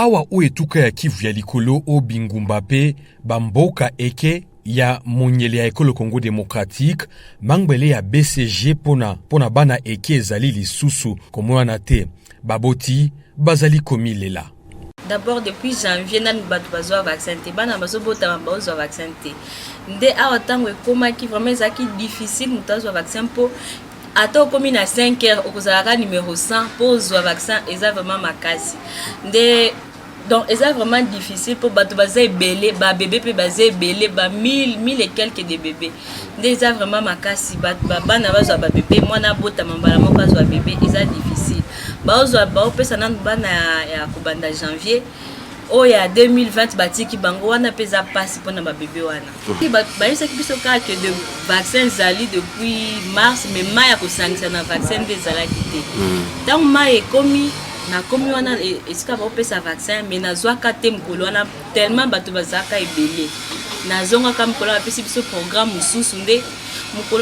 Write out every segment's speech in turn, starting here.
Awa o etuka ya Kivu ya likolo o bingumba pe ba mboka eke ya monyele ya ekolo Congo democratique, mangbele ya BCG pona pona bana eke ezali lisusu komonana te. Baboti bazali komilela. D'abord depuis janvier nanu batu bazua vaccin te bana bazobotama bazozua vaccin te nde awa ntango ekomaki vraiment ezalaki difficile moto azwa vaccin mpo ata okomi na 5 heures okozala kaka numero 100 mpo ozwa vaccin eza vraiment makasi nde donc eza vraiment difficile mpo bato baza ebele babebe mpe baza ebele ba 1000 1000 et quelques de bebe nde eza vraiment makasi bana bazwa babebe mwana abotama mbala moko azwa bebe eza difficile baozwa baopesa nanu bana ya, ya kobanda janvier oyo ya 2020 batiki bango wana mpe eza mpasi mpona babebe wana bayebisaki biso kaka ke de vaccin ezali depuis mars mais mai ya kosangisa na vaccin nde ezalaki te ntango mai ekomi nakomi wana e, esika baopesa vaccin mais nazwaka te mokolo wana tellement bato bazalaka ebele nazongaka mokolo bapesi biso programme mosusu nde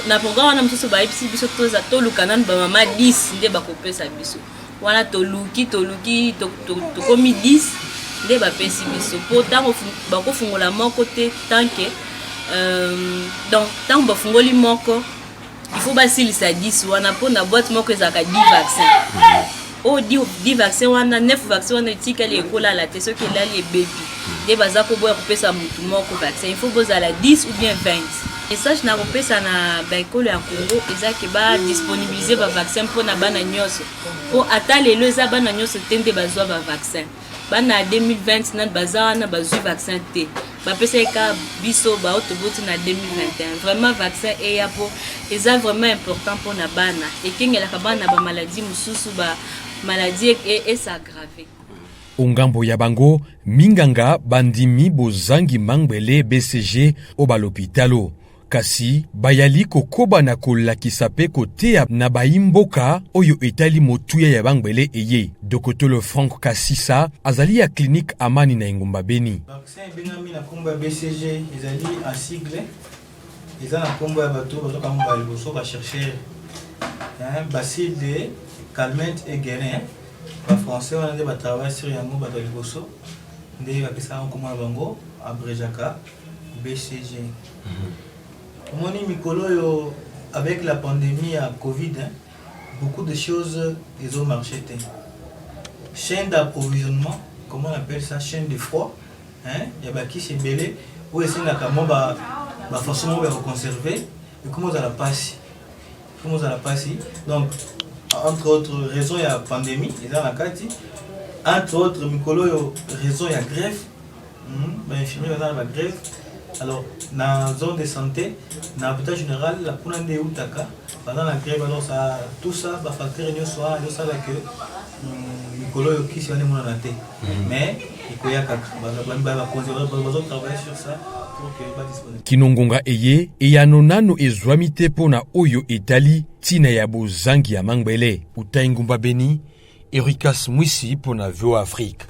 na programme wana mosusu bayebisi biso toza toluka nanu bamama 10 nde bakopesa biso wana toluki toluki tokomi 10 nde bapesi biso mpo ntango bakofungola moko te tant que donc ntango bafungoli moko il faut basilisa 10 wana mpo na boîte moko ezalaka 10 vaccin oyo 10 vaccin wana 9 vaccin wana etikali ekolala te soki elali ebebi nde baza koboya kopesa motu moko vaccin il faut bozala 10 ou bien 20 message na kopesa na baekolo ya Congo eza ke badisponibilize bavaccin mpona bana nyonso mpo ata lelo eza bana nyonso te nde bazwa bavaccin bana ya 2020 nani baza wana bazwi vaccin te bapesaki ka biso bao toboti na 2021 vraiment vaccin eya mpo eza vraiment important mpona bana ekengelaka bana bamaladi mosusu bamaladi es'aggrave. O ngambo ya bango, minganga bandimi bozangi mangbele BCG o balopitalo. Kasi bayali kokoba na kolakisa pe koteya na bayi mboka oyo etali motuya ya bangbele eye. Dokotolo Franck Kasisa azali ya clinique Amani na engumba Beni. Vaccin ebengami na kombo ya BCG ezali en sigle eza na kombo ya bato bazwaka yango mbala liboso ba chercheurs bacille de Calmette et Guerin ba français wana nde ba travaille sur yango bato ya liboso nde bapesaka yango kombo na bango abregeaka BCG. Omoni mikolo oyo avec la pandemie ya Covid hein, beaucoup de choses ezo marcher te. Chaîne d'approvisionnement, comment on appelle ça, chaîne de froid hein, ya bakisi ebele oyo esengaka mwa ba ba façon moko ya ko conserver ekoma ozala pasi. Ekoma ozala pasi. Donc entre autres raison ya pandemie eza na kati, entre autres mikolo oyo raison ya grève Ba infirmiers baza na ba grève alors na zone de santé na hôpital général kuna nde eutaka baza na grève alors ça tout ça ba facteurs nyonso wana ezosala que mikolo oyo kisi wana emonana te mais ekoya kaka bakonzi bazo travailler sur ça pour que ba disponible. Kino ngonga eye, eyano nano ezwami te mpo na oyo etali ntina ya bozangi ya mangbele. Uta engumba Beni, Erikas Mwisi mpo na VOA Afrique.